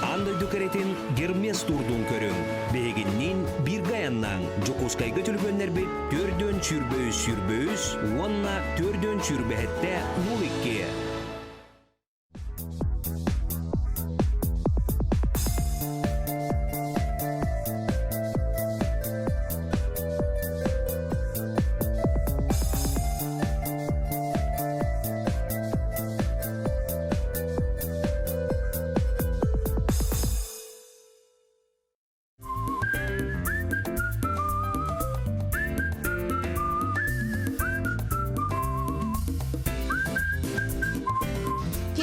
Аан дойду кэрэтин Гермес туурдун көрүҥ. Биһигинниин бииргэ айаннааҥ. Дьокуускайга түлүпүөннэрбит төрдүөн сүүрбэ үс сүүрбэ үс уонна төрдүөн сүүрбэһэттэ нуул икки.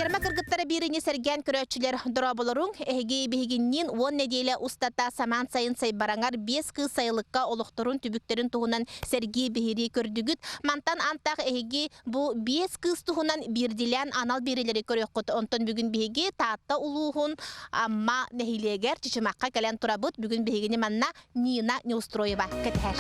Ферма кыргыттара биирини сэргээн көрөөччүлэр дорооболоруҥ. Эһиги биһигинниин уон нэдиэлэ устата самаан сайын сайбараҥар биэс кыыс сайылыкка олохторун түбүктэрин туһунан сэргии биһирии көрдүгүт. Мантан антах эһиги Бу биэс кыыс туһунан биирдиилээн анал биэриилэри көрүөххүт. Онтон бүгүн биһиги Таатта улууһун Амма нэһилиэгэр Чычымахха кэлэн турабыт. Бүгүн биһигини манна Нина Неустроева кэтэһэр.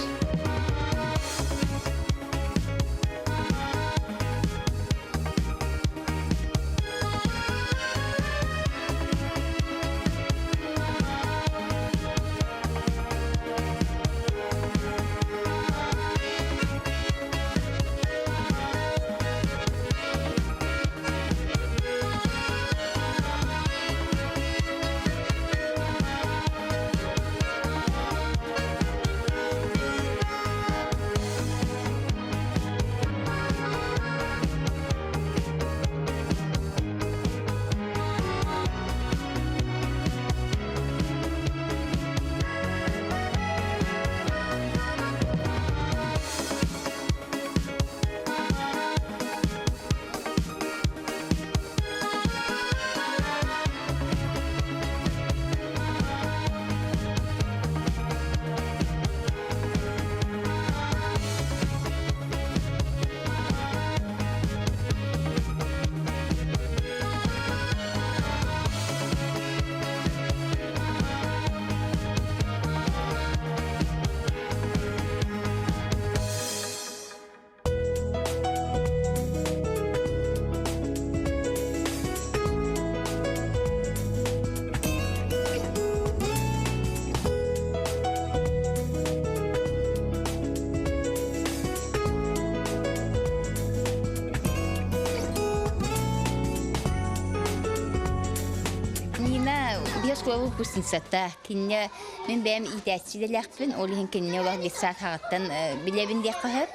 Нина биэс оскуола выпускницата. Кинне Мин бэйэм иитээччи идэлээхпин, ол иһин кинини олох детсад хаҕыттан билэбин диэххэ сөп.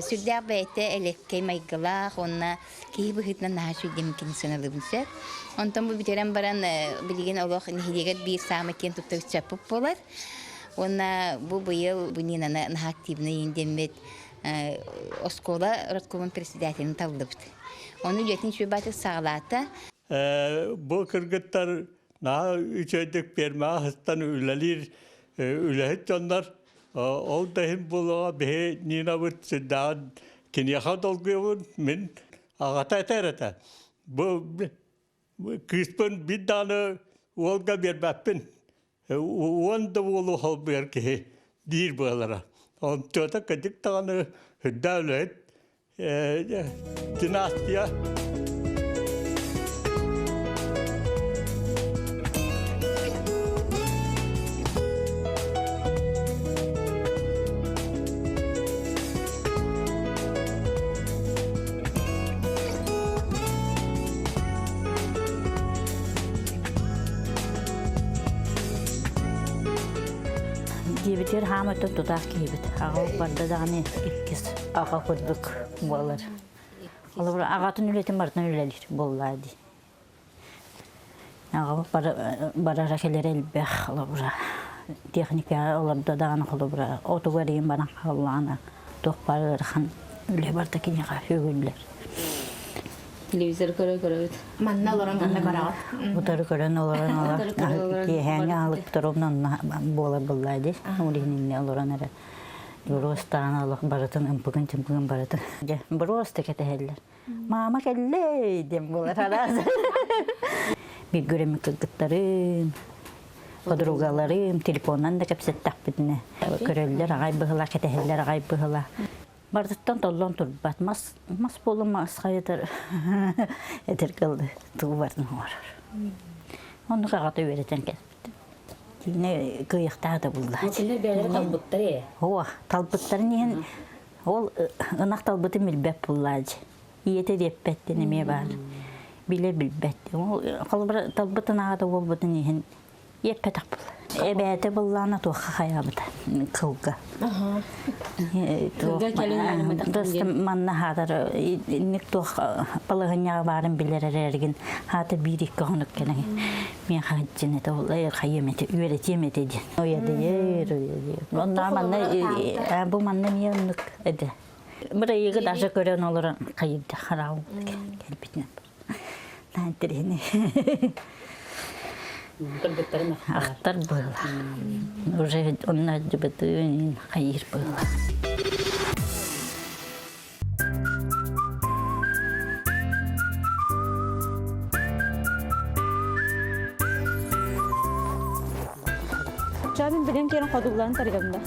Сүрдээх бэйэтэ элэккэй майгылаах уонна киһи быһыытынан наһаа үчүгэйдик кини сыаналыыбын сөп. Онтон бу бүтэрэн баран билигин олох нэһилиэгэр биир саамай киэн туттар ыччаппыт буолар. Уонна бу быйыл бу Нинаны наһаа активнай индеммит оскуола родкомун председателин таллыбыт. Ону үлэтин үчүгэй баатык саҕалаата. Бу кыргыттар Наһаа үчүгэйдик пиэрмэҕэ сыстан үлэлиир үлэһит дьоннор. Ол да иһин буолуоҕа биһи Нинабыт сүрдээҕин киниэхэ долгуйабын. Мин аҕата этэр этэ. Бу кыыспын биир даҕаны уолга биэрбэппин. Уон да уолу холбуйар киһи диир буолара. Онтуота кырдьык даҕаны сүрдээх үлэһит Династия Диэбитигэр хаама тутаах киһибит. Аҕа барда даҕаны иккис аҕа курдук буолар. Холобура аҕатын үлэтин барытын үлэлиир буоллаа дии. Аҕабыт барара кэлэрэ элбэх холобура. Техникаҕа олордо даҕаны холобура отугар иһин баран хааллаҕына туох баар ыарахан үлэ барыта киниэхэ үгүллэр. Телевизор көрө көрөбүт. Манна олорон манна көрөҕүт. Утары көрөн олорон олор. Киэһээҥҥи аһылыктар онно буолар буоллаа дии. Ол иһин олорон эрэ Боруостаан олох барытын ымпыгын-чымпыгын барытын. Дьэ, боруоста кэтэһэллэр. Маама кэллэй диэн буолар араас. Бииргэ үөрэммит кыргыттарым, подругаларым телефонунан да кэпсэттэхпитинэ көрөллөр аҕай быһыла, кэтэһэллэр аҕай быһыла. Барытыттан толлон турбат. Мас, мас буолан мас хайытар этэр кылды тугу барытын оҥорор. Оннук аҕата үөрэтэн кэлбит. Киинэ кыайыахтаах да буллааччы. Кинилэр бэйэлэрэ талбыттар ээ. Оо, талбыттарын иһин ол ынах талбытын билбэт буллааччы. Ийэтэ диэппэттин эмиэ баар. Билэ билбэт. Ол холобура талбытын аҕата буолбутун иһин Иэппэтэх буолла. Эбээтэ буллаана туохха хайаабыта кылга. Кылга кэлин үөрэммэтэх Манна хаатар инник туох балаһынньаҕа баарын билэр эрэргин хаата биир икки хонук кэлэн мен хаһыджын это ол хайым эти үөрэтиэм этэ диэн. Уйадыйыр, уйадыйыр. Онна манна бу манна эмиэ оннук эдэ. Бырайыгы даже көрөн олорон хайырда хараау кэлбитинэн. Интэриэһинэй. Кыргыттарын Ахтар быһыылаах. Уже онно дьыбытыын хайыыр быһыылаах. Чабин билэн киирэн ходулларын тарыгамда.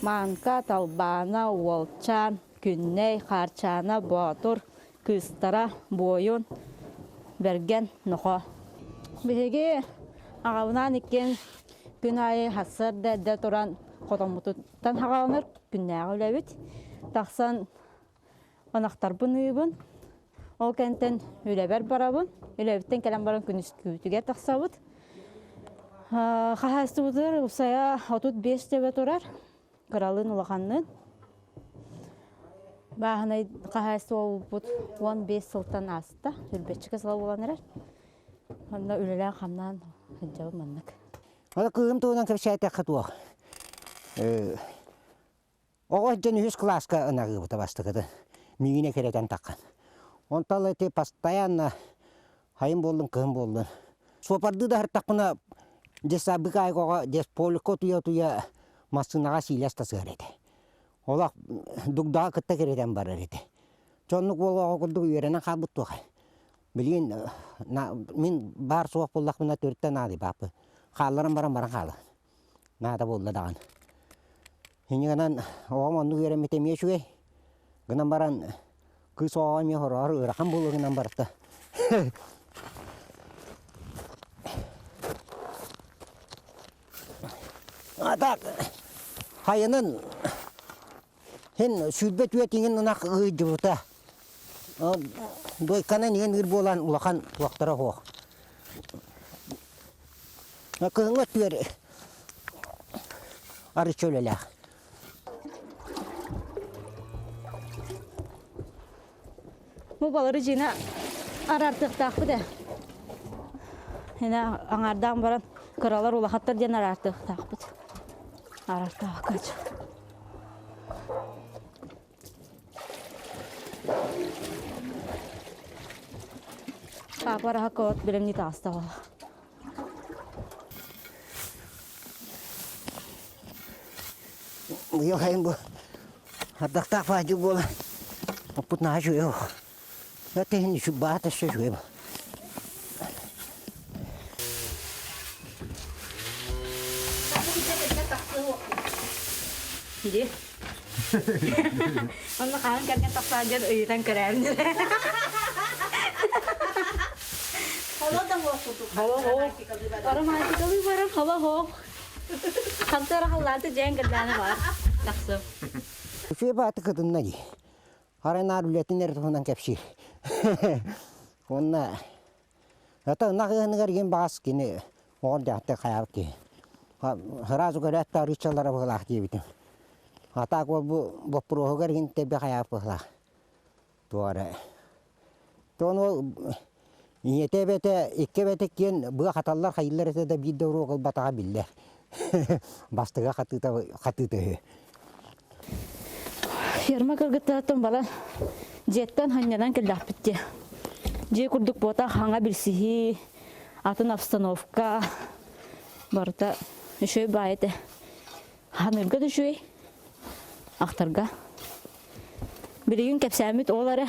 Маанка, Талбаана, Уолчаан, Күннэй, Хаарчаана, Боотур, Кыыстара, Буойун, Бэргэн, Нохо. Биһиги аҕабынаан иккиэн күн аайы сарсыарда эрдэ туран хотоммутуттан хаҕаланар күннээҕи үлэбит. Тахсан ынахтарбын ыыбын. Ол кэнтэн үлэбэр барабын. Үлэбиттэн кэлэн баран күнүскүүтүгэр тахсабыт. Хаһаайыстыбытыгар усайа 35 төбө турар. Кыралыын улаханныын. Бааһынай хаһаайыстыба буолбут 15 сылтан ааста. Үрбэччикэ сыла буолан эрэр. Онно үлэлээн-хамнаан сылдьабын маннык. Ол кыыһым туһунан кэпсээтэххэ туох. Оҕо сылдьан үһүс кылааска ынаҕыыбыта бастакытын. Миигин экирэтэн таххан. Онтон ити постоянно хайын буоллун, кыһын буоллун. Суопардыы да сыртахпына детсадык аайы десполикка утуйа-утуйа массыынаҕа сиилэс да сыһар этэ. Олох дугдаҕа кытта кирэтэн барар этэ. Дьоннук уол оҕо курдук үөрэнэн хаалбыт туох. Билигин мин баар суох буоллахпына төрүттэн наадыйбаппын. Хаалларан баран баран хаалар. Наада буолла даҕаны. Инньэ гынан оҕом оннук үөрэммитэ эмиэ үчүгэй. Гынан баран кыыс оҕоҕо эмиэ хороҕор ыарахан буолуо гынан барта. А так хайанан Һин 24 иҥин ынах ыйдыбыта. Дойканан иҥин ыыр буолан улахан туохтара суох. Кыһыҥҥы өттүгэр арычча үлэлээх. Бу балары дьиҥэ араартыахтаахпыт ээ. Ина аҥаардаан баран кыралар улахаттар диэн араартыахтаахпыт. Араартаабакка Папа раһакка билэмни таастаҕа. Быйыл хайын бу ардахтаах фаадьы буолан оппут наһаа үчүгэй Этиһин үчү баата өссө үчүгэй Ди. Онно хаһан кэргэн тахсаан дьон ыйытан көрөөрүн. Холо да хуох Холо хоох. Романтикалыы барар холо хоох. Хантара халлааты дьээн кырдааны бар. Тахсым. Үчүгэй бааты кытынна дии. Арай наар үлэтин эрэ туһунан кэпсиир. Уонна это ынах ыһыныгар иин баҕас кини оҕор дьаһалта хайаабыт киһи. Сразу көрөөт да арыыччалара быһылаах диэбитим. А так ол бу боппуруоһугар иһин тэбэ хайаабыт быһылаах. Туох эрэ. Тоон ол ийэтэ эбэтэ икки эбэтэ киэн быа хаталлар хайыыллар этэ да биир да уруок ылбатаҕа биллэр. Бастыга хатыыта хатыыта үһү. Ферма кыргыттарыттан бала дьиэттэн ханньанан кэллэхпит дии. Дьиэ курдук буотах хаҥа билсиһии, атын обстановка барыта үчүгэй баай этэ. Ханыырга да үчүгэй, ахтарга. Билигин кэпсээммит ол эрэ.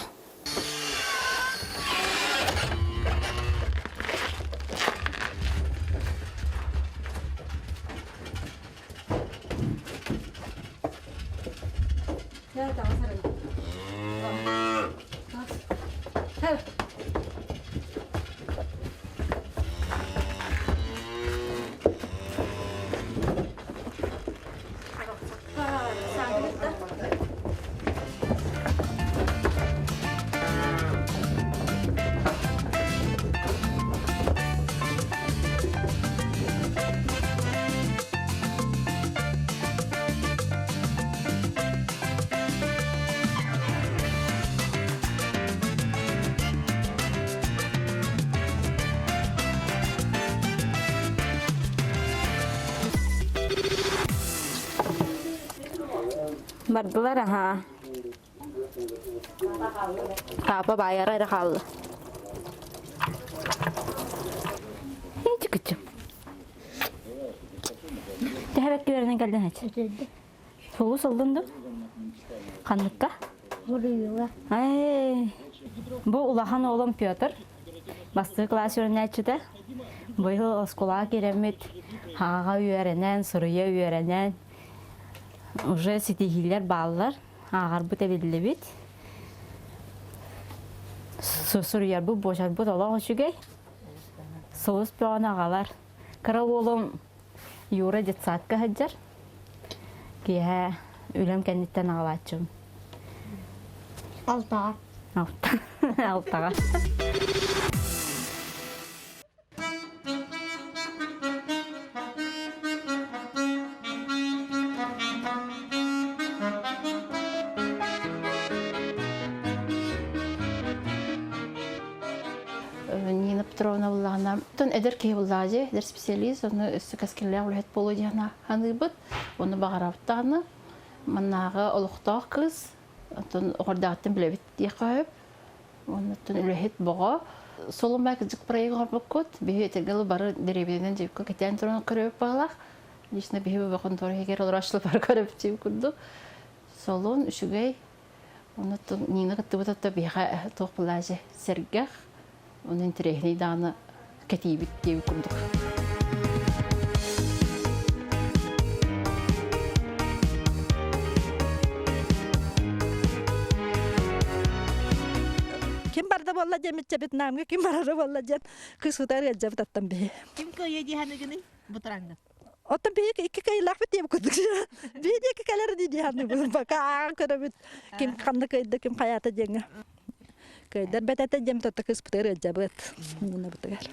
Бардылар аха. Папа баайара эрэ хаалла. Чыкычым. Төһө бэккэ үөрэнэн кэлдин эч? Сулус ыллын ду? Ханныкка? Ай, бу улахан оҕолом Петр. Бастакы кылаас үөрэнээччитэ. Быйыл оскуолаҕа киирэммит хаҕаҕа үөрэнэн, суруйа үөрэнэн уже ситиһиилэр бааллар. Ааҕарбыт эбиллибит. Суруйарбыт, буочарбыт олох үчүгэй. Сулус бөҕөнү аҕалар. Кыра уолум Юра детсадка сылдьар. Киэһэ үлэм кэнниттэн аҕалааччыбын. Алтаҕа. Алтаҕа. Нина Петровна буллаҕына, тон эдэр киһи буллаҕа дии, эдэр специалист, ону өссө кэскиллээх үлэһит буолуо диэн саныыбыт. Ону баҕарабыт даҕаны. Маннааҕы олохтоох кыыс, оттон оҕордоохтон билэбит диэххэ сөп. Оннуттан үлэһит боҕо. Соломбай кырдьык проект оҥорбуккут. Биһи этэргэ бары дэриэбинэнэн дьиэккэ кэтээн туран көрөбүт баҕалаах. Лично биһи бу контора иһигэр олорооччулар бары көрөбүт курдук. Солун үчүгэй. Оннуттан Нина кыттыбыт биһиэхэ туох былаажы сэргэх, Оны интэриэһинэй даҕаны кэтиибит диэбит курдук. Ким барда буолла диэн митчэбит наамга ким барара буолла диэн кыыс утар ыалдьабыт аттан биһи. Ким кыайа диэханыгыный бутараңҥын? Оттон биһи икки кыайылаахпыт диэбит курдук. Биһи диэки кэлэр дии диэханыыбын пока ааҕан көрөбүт ким ханна кыайда ким хайаата диэҥҥэ. Кыайдар бэтэтэ диэм тотто кыыспытыгар ыалдьабыт. Нунабытыгар.